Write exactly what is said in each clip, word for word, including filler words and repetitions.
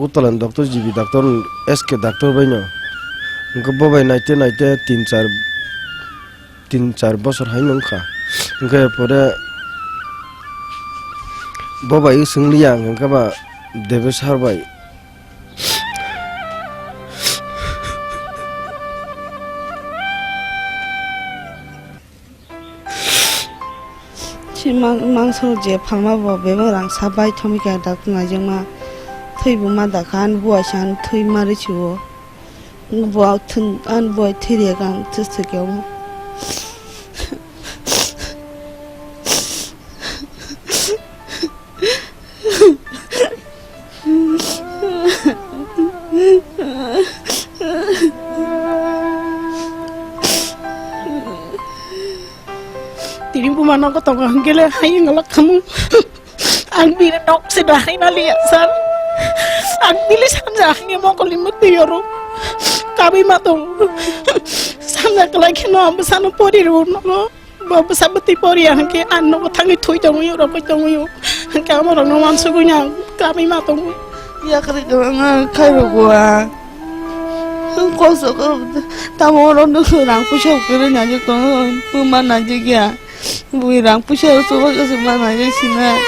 Utala ni doctor, G B doctor, S K doctor bai no. Hwnkhe bo bai naite naite tin char, tin char bosor hai no wngkha. Hwnkhe pore bo bai swng liya ang hwnkhe ba Debesar bai. Si mang-, mangso je phalma bo bebak rang sa bai thomwi kha doctor naijakma. Thwi bo ma dakha, ani buai se ani thwi ma rw si o. Bo thun-, ani buai thwi rwkha ang thwi thwi khe omo. Tini buma nogo tongo hwnkhe le hai wngla khamu. Ang bini nok se da hai maliya sir. Ang bini sanja hangni mokol ni mukti yoro. Kabi ma tongo. Sanja kwlai kheno ang bwsano pori rw nogo. Bo bwsa bwtwi poriya hwnkhe ang nogo thangwi thwi tongwi rwpwi tongwi o. Hwnkhe amo rokno wansugwi ang kamwi ma tongo. Yakarwi kwbangma khairokgo ang. Kosok tamo oro nwng rang puisa kwrwi naijak tongo, buma naijak ya. Bui rang puisa o chubachu ma naijak sinai.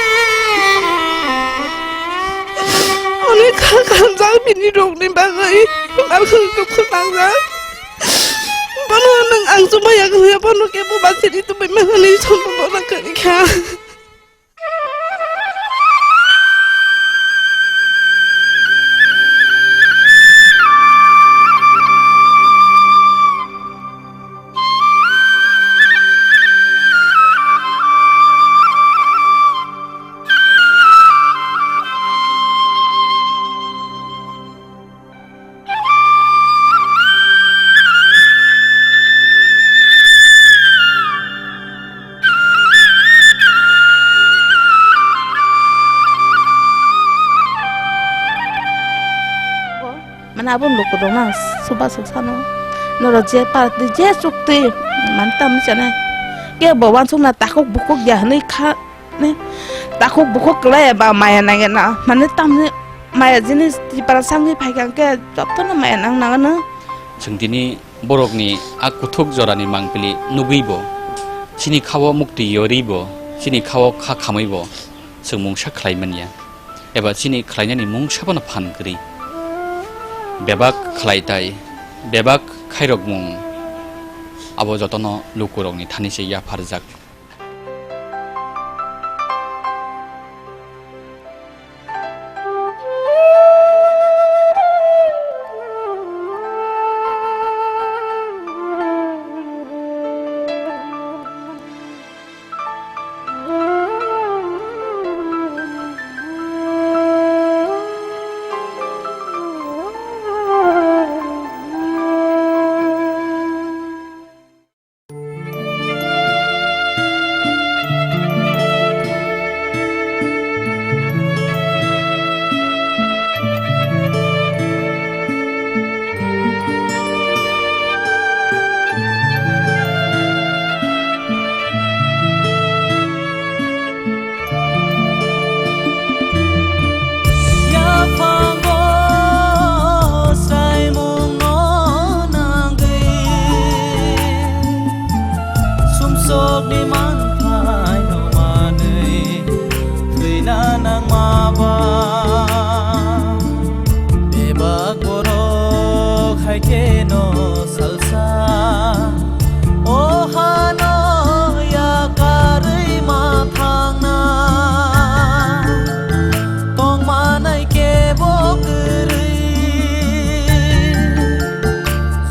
Onek kha khamjak bini rokni bagwi. Ang khe dukhu nangjak. Bono nwng ang chumaya kwrwi, bono kebo bachini tubui mani sono bono kwrwi kha. Mane abo lukurokno ang suba suk sano. Norok je party je chukti mane tamni chane. Kebo wansukna takhuk bukhuk ya hwnwi kha. Ni takhuk bukhuk kwlai ba maya nangya na. Mane tamni maya jinis tipra sangwi phaikha hwnkhe jotono maya nang nangano. Chwng tini borokni a kuthuk jorani mangpili nugwibo, chini khao mukti yoribo, chini khao kha khamwibo chwng mungsa khlai manya, eba chini khlainani mungsa bono phan kwrwi. Bebak khlaitai, bebak khairokmung abo jotono lukurokni thani se yapharjak. Yaphango sraimungno nangwi, sumsokni manthaino manwi thwina nangma ba. Bebak borok hai kheno salsa o hano yakarwi ma thangna tongmanai kebo kwrwi.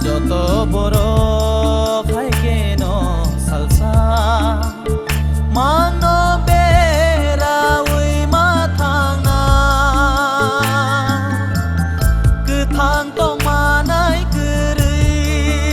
Joto borok hai kheno salsa mangno berawi ma thangna kwthang tongmanai kwrwi.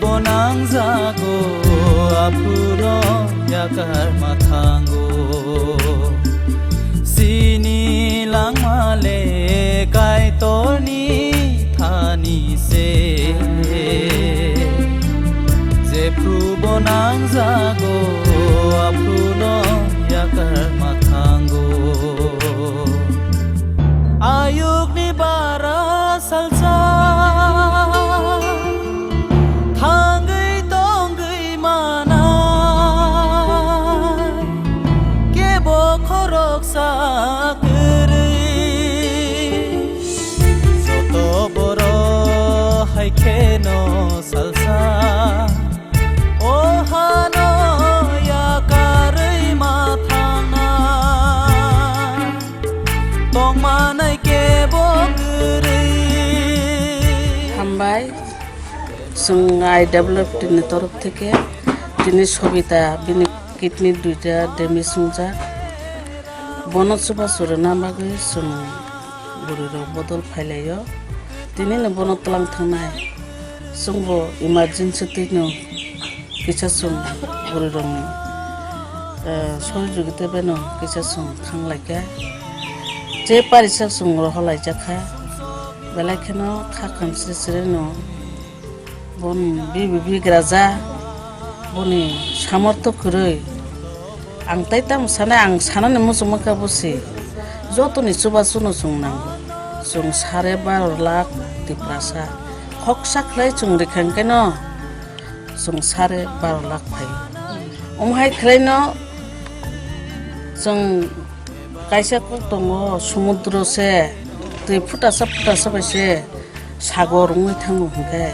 Bo nangjago, aphuno yakar ma thango. Sini langma le Kaitorni thani se. Jephru bo nangjago, aphuno yakar ma thango. Ayukni bara salsa thangwi tongwi manai, kebo khoroksa kwrwi. Joto borok hai kheno salsa, o hano yakarwi ma thangna, tongmanai kebo kwrwi. Hambai, chwng I W F T ni torof theke tini Sobita bini kidney duita damage wngjak. Bono chubachu rwna bagwi chwng bwrwirok bodol phailaio. Tinino bono twlang thangnai. Chwngbo emergency twino kisa chwng bwrwirokni, eh, sohojogita baino kisa chwng thanglaikha. Je parisa chwng rohorlaijakha. Belai kheno kha kamsri srino bon bibi bigraja, boni samortho kwrwi. Ang tai tamo sanai, ang sanani muchungma kha bo se. Jotoni chubachuno chwng nango. Chwng sare baro lakh Tiprasa. Khoksa khlai chwng rikha hwnkhe no chwng sare baro lakh phaio. Omo hai khlaino chwng kaisa kok tongo, sumudro se, twi phutasa phutasa bai se sagor wngwi thango hwnkhe,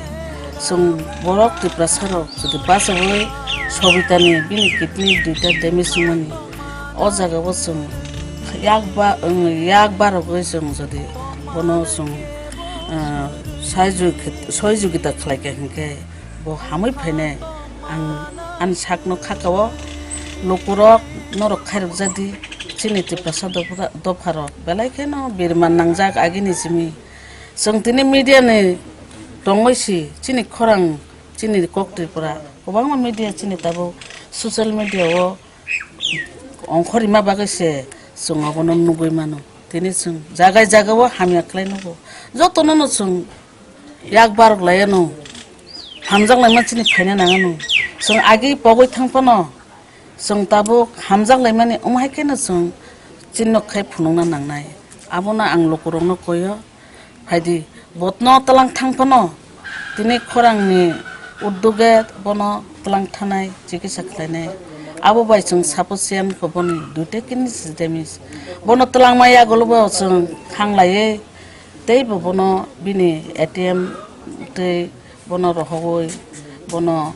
chwng borok Tiprasa rok jodi bachaui Sobitani bini kidney duita damage wngmani, o jaga o chwng yak ba-, yak barogwi chwng jodi bono chwng, ah, sohojogita khlaikha hwnkhe, bo hamwi phainai. Ang ani sakno khakao, lukurok norok khairokjadi, chini Tiprasa dopha-, dopharok belai kheno birman nangjak agini simi. Chwng tini media ni tongwi si chini khorang, chini kok Tripura, kwbangma media chini tabuk social media o ongkhorima bagwi se chwng abono nugwi mano. Tini chwng jagai jagao hamya khlai nugo. Jotono no chwng yak barok laiya no, hamjak laima chini phaina nang ano. Chwng agi pogwi thang phano, chwng tabuk hamjak laimani wng hai kheno chwng chini nok khai phunukna nangnai. Abono ang lukurokno koyo, phaidi, botno twlang thang phano, tini khorangni uddoge bono twlang thanai, chikitsa khlainai. Abo bai chwng suppose siyan kho boni duita kidney damage. Bono twlangma yagulo bo chwng khanglaiwi, tei bo bono bini A T M tei bono rohogwi, bono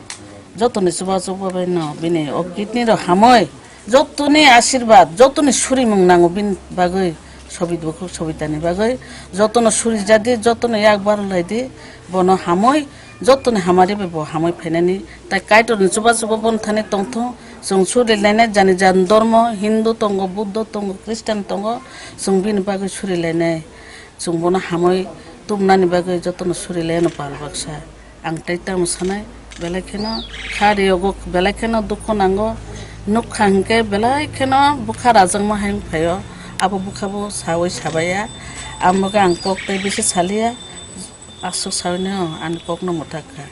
jotoni chubachu bai no bini o kidney rok hamwi, jotoni asirwad, jotoni surimung nango bini bagwi, Sobit bukhuk Sobitani bagwi, jotono surijadi, jotono yak barlaidi, bono hamwi, jotoni hamari bai bo hamwi phainani, tai Kaitorni chubachu bo bono thani tongthung, chwng surilainai, jani jani dormo, Hindu tongo, Buddho tongo, Christian tongo, chwng bini bagwi surilainai. Chwng bono hamwi tubunani bagwi jotono suri laino pal baksa. Ang tei tamo sanai, belai kheno kha riogo, belai kheno dukhu nango. Nukha hinkhe belai kheno bwkha rajakma hai wng phaio. Abo bwkha bo saui sabaiya. Amo khe ang kok tei bisi saliya. Aswk saui no ani kokno mwthak kha.